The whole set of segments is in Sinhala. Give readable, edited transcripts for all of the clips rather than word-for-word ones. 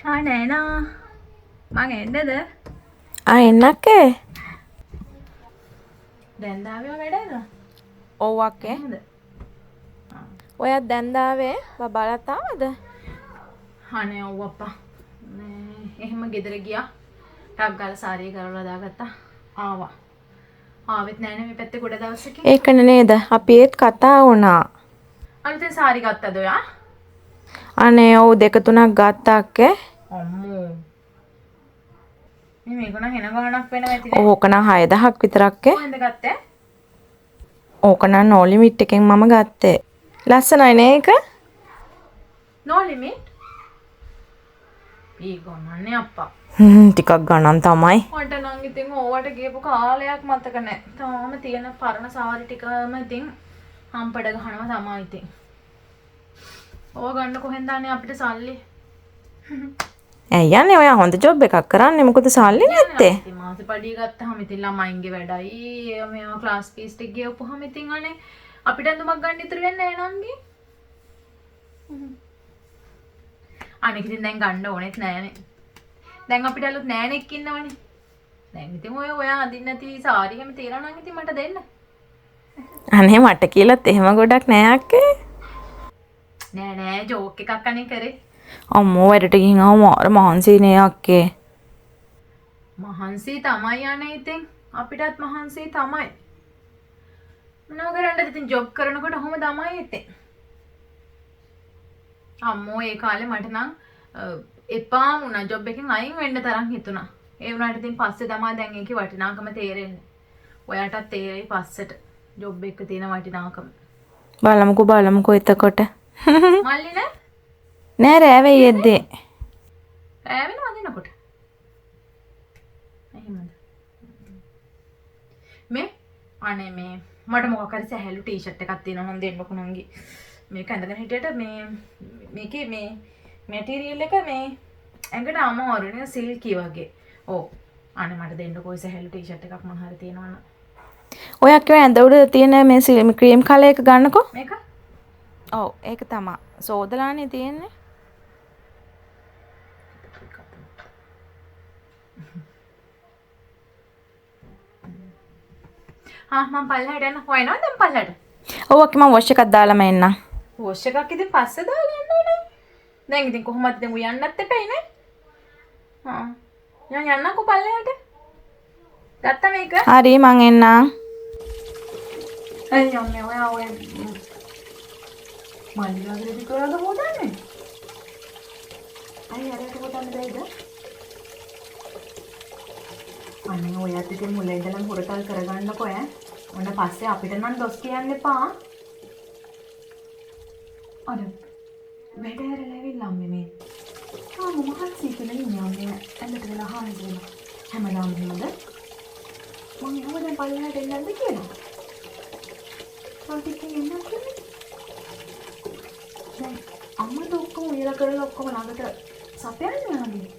ආ නෑනා මං එන්නද? ආ එන්නක්කේ. දැන් දාවේ වැඩද? ඔව් අක්කේ. ඔයත් දැන් දාවේ බබාලත් ආවද? අනේ ඔව් අප්පා. මේ එහෙම ගෙදර ගියා. ටක් ගාලා සාරිය කරවලා දාගත්තා. ආවා. ආවෙත් නෑනේ මේ පැත්තේ ගොඩ දවසකින්. ඒකනේ නේද? අපි ඒත් කතා වුණා. අලුතෙන් සාරි ගත්තද ඔයා? අනේ ඔව් දෙක තුනක් ගත්තා අක්කේ. අම්මෝ. මේ මේක නම් එන ගාණක් වෙනවා ඇති නේ. ඕක නම් 6000ක් විතර අක්කේ. කොහෙන්ද ගත්තේ? ඕක නම් නෝ ලිමිට් එකෙන් මම ගත්තේ. ලස්සනයි නේ ඒක? No limit? ඊ ගණන්නේ අප්පා. ටිකක් ගණන් තමයි. මට නම් ඉතින් ඕවට ගියපු කාලයක් මතක නෑ. තාම තියෙන පරණ සාරි ටිකම ඉතින් හම්පඩ ගහනවා තමයි ඉතින්. ඕව ගන්න කොහෙන්ද අනේ අපිට සල්ලි? ඇයි යන්නේ ඔයා හොඳ ජොබ් එකක් කරන්නේ මොකද සල්ලි නැත්තේ? ඉතින් මාසෙ පඩිය ගත්තාම ඉතින් ළමයින්ගේ වැඩයි ඒවා මේවා ක්ලාස් ෆීස් ටික ගෙවපුවාම ඉතින් අනේ අපිට ඇඳුමක් ගන්න ඉතුරු වෙන්නේ නෑ නංගි. අනෙක් ඉතින් දැන් ගන්න ඕනෙත් නෑනේ. දැන් අපිට අලුත් නෑනෙක් ඉන්නවනේ. දැන් ඉතින් ඔය ඔයා අඳින්න නැති සාරි එහෙම තියනවා නම් ඉතින් මට දෙන්න. අනේ මට කියලාත් එහෙම ගොඩක් නෑ අක්කේ. නෑ නෑ ජෝක් එකක් අනේ කරේ. අම්මෝ වැඩට ගිහින් ආවම අර මහන්සි නේ අක්කේ. මහන්සි තමයි අනේ ඉතින් අපිටත් මහන්සි තමයි. මොනව කරන්නද ඉතින් ජොබ් කරනකොට ඔහොම තමයි ඉතින්. අම්මෝ ඒ කාලේ මට නම් එපාම වුණා ජොබ් එකෙන් අයින් වෙන්න තරම් හිතුණා. ඒ වුණාට ඉතින් පස්සේ තමයි දැන් ඒකේ වටිනාකම තේරෙන්නේ. ඔයාටත් තේරෙයි පස්සට ජොබ් එක තියෙන වටිනාකම. බලමුකෝ බලමුකෝ එතකොට. මල්ලි නෑ? නෑ රෑ වෙයි එද්දී. රෑ වෙනවද එනකොට? එහෙමද? මේ අනේ මේ මට මොකක් හරි සැහැල්ලු ටී-ෂර්ට් එකක් තියෙනවා නම් දෙන්නකෝ නංගි. මේක ඇඳගෙන හිටියට මේ මේකේ මේ මැටීරියල් එක මේ ඇඟට අමාරු නේ සිල්කි වගේ. ඔව්. අනේ මට දෙන්නකෝ ඔය සැහැල්ලු ටී-ෂර්ට් එකක් මොන හරි තියෙනවා නම්. ඔයා කිව්ව ඇඳ උඩ තියෙන මේ ක්‍රීම් කලර් එක ගන්නකෝ. මේක? ඔව් ඒක තමා. සෝදලානේ තියෙන්නේ. ආ මං පල්ලෙහාට යන්න. ඔය එනවද දැන් පල්ලෙහාට? ඔව් අක්කේ මං වොෂ් එකක් දාලාම එන්නම්. වොෂ් එකක් ඉතින් පස්සේ දාගන්න ඕනේ. දැන් ඉතින් කොහොමද ඉතින් උයන්නත් එපැයි නේ. ආ යන් යන්නකෝ පල්ලෙහාට. ගත්තා මේක? හරි මං එන්නම්. ඇයි අම්මේ ඔයා ඔය මල්ලි වගේ කරලා හොදන්නේ? ඇයි අරයට හොදන්න බැයිද? අනේ ඔයත් ඉතින් මුල ඉඳලම හුරතල් කරගන්නකෝ ඈ. ඔන්න පස්සේ අපිට නම් දොස් කියන්න එපා. අර වැඩ ඇරලා ඇවිල්ලා අම්මේ මේ. තාම මහන්සි කියලා ඉන්නේ අම්මේ ඇඳට වෙලා හාන්සි වෙලා. හැමදාම එහෙමද? මං එහෙම දැන් පල්ලෙහාට එන්නද කියලා. තව ටිකකින් එන්නම් කියන්නේ. දැන් අම්මට ඔක්කොම උයලා කරලා ඔක්කොම ළඟට සපයන්නේ ආගේ.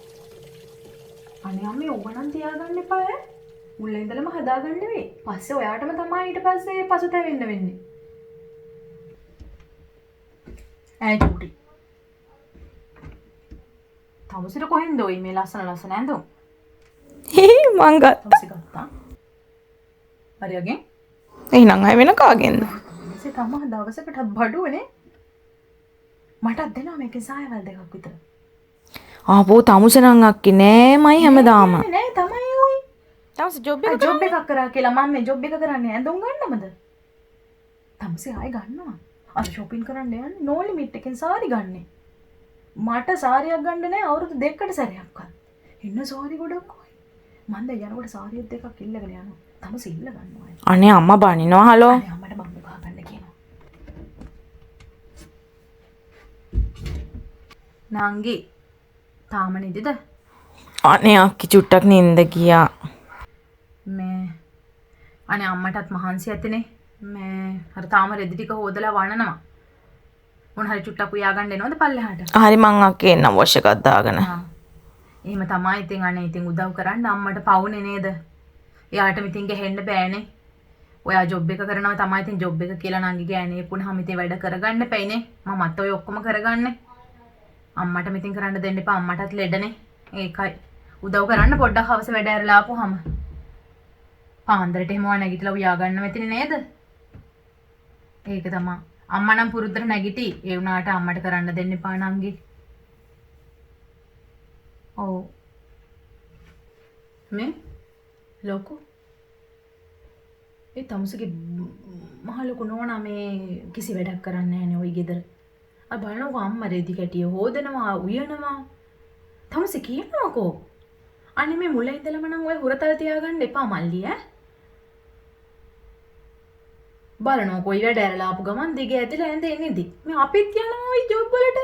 අනේ අම්මේ ඕව නම් තියාගන්න එපා ඈ. මුල ඉඳලම හදාගන්න වෙයි. පස්සේ ඔයාටම තමයි ඊට පස්සේ පසුතැවෙන්න වෙන්නේ. ඈ චූටි. තමුසෙට කොහෙන්ද ඔයි මේ ලස්සන ලස්සන ඇඳුම්? මං ගත්තා. තමුසෙ ගත්තා. හරියගෙන්? එහෙනම් අය වෙන කාගෙන්ද? තමුසෙ තමා දවසකටත් බඩුවනේ. මටත් දෙනවා මේකේ සායවල් දෙකක් විතර. ආපෝ තමුසෙ නම් අක්කේ නෑමයි හැමදාම. නෑ නෑ තමයි ඔයි. තමුසෙ ජොබ් එක ජොබ් එකක් කරා කියලා මම මේ ජොබ් එක කරන්නේ ඇඳුම් ගන්නමද? තමුසෙ ආයෙ ගන්නවා. අර ෂොපින් කරන්න යන්නේ නෝ ලිමිට් එකෙන් සාරි ගන්නෙ. මට සාරියක් ගන්න නෑ අවුරුදු දෙකකට සැරයක්වත්. එන්න සාරි ගොඩක් ඔයි. මං දැන් යනකොට සාරියක් දෙකක් ඉල්ලගෙන යනවා. තමුසෙ ඉල්ල ගන්නවා. අනේ අම්මා බනිනවා හලෝ. අනේ අම්මට බම්බු ගහ ගන්න කියනවා. නංගි තාම නිදිද? අනේ අක්කි චුට්ටක් නින්ද ගියා. මේ අනේ අම්මටත් මහන්සි ඇතිනේ. මේ අර තාම රෙදි ටික හොදලා වනනවා. මොන හරි චුට්ටක් උයා ගන්න එනවද පල්ලෙහාට? හරි මං අක්කේ එන්නම් වොෂ් එකක් දාගෙන. එහෙම තමයි ඉතින් අනේ ඉතින් උදව් කරන්න අම්මට පවුනේ නේද? එයාටම ඉතින් ගැහෙන්න බෑනේ. ඔයා ජොබ් එක කරනවා තමයි ඉතින් ජොබ් එක කියලා නංගි ගෑණියෙක් වුණාම ඉතින් වැඩ කරගන්න එපැයිනේ. මමත් ඔය ඔක්කොම කරගන්නේ. අම්මට මෙතින් කරන්න දෙන්න එපා. අම්මටත් ලෙඩනේ. ඒකයි. උදව් කරන්න පොඩ්ඩක් හවස වැඩ ඇරලා ආපුහම. පාන්දරට එහෙම ඔයා නැගිටලා උයා ගන්න මෙතිනේ නේද? ඒක තමා. අම්මා නම් පුරුද්දට නැගිටි. ඒ වුණාට අම්මට කරන්න දෙන්න එපා නංගි. ඔව්. මේ ලොකු ඒ තමුසගේ මහ ලොකු නෝනා මේ කිසි වැඩක් කරන්නේ නැහනේ ওই ගෙදර. අර බලනකො අම්මා රෙදි කැටිය හොදනවා උයනවා. තමුසේ කියනවකෝ. අනේ මේ මුල ඉඳලම නම් ඔය හුරතල් තියාගන්න එපා මල්ලි ඈ. බලනවා කොයි වැඩ ඇරලා ආපු ගමන් දිග ඇදලා ඇඳේ නේද? මේ අපිත් යනවා ওই ජොබ් වලට.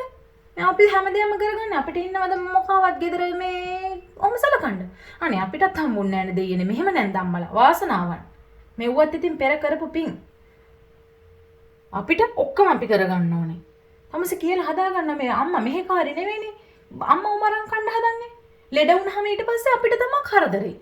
මේ අපි හැමදේම කරගන්නේ අපිට ඉන්නවද මොකාවත් ගෙදර මේ ඔහොම සලකන්න. අනේ අපිටත් හම්බුන්නේ නෑනේ දෙයියනේ මෙහෙම නැන්ද අම්මලා වාසනාවන්. මෙව්වත් ඉතින් පෙර කරපු පින්. අපිට ඔක්කොම අපි කරගන්න ඕනේ. තමස කියලා හදාගන්න මේ අම්මා මෙහෙකාරි නෙවෙයිනේ. අම්මා උමරන් කන්න හදන්නේ. ලෙඩ වුණාම ඊට පස්සේ අපිට තමයි කරදරේ.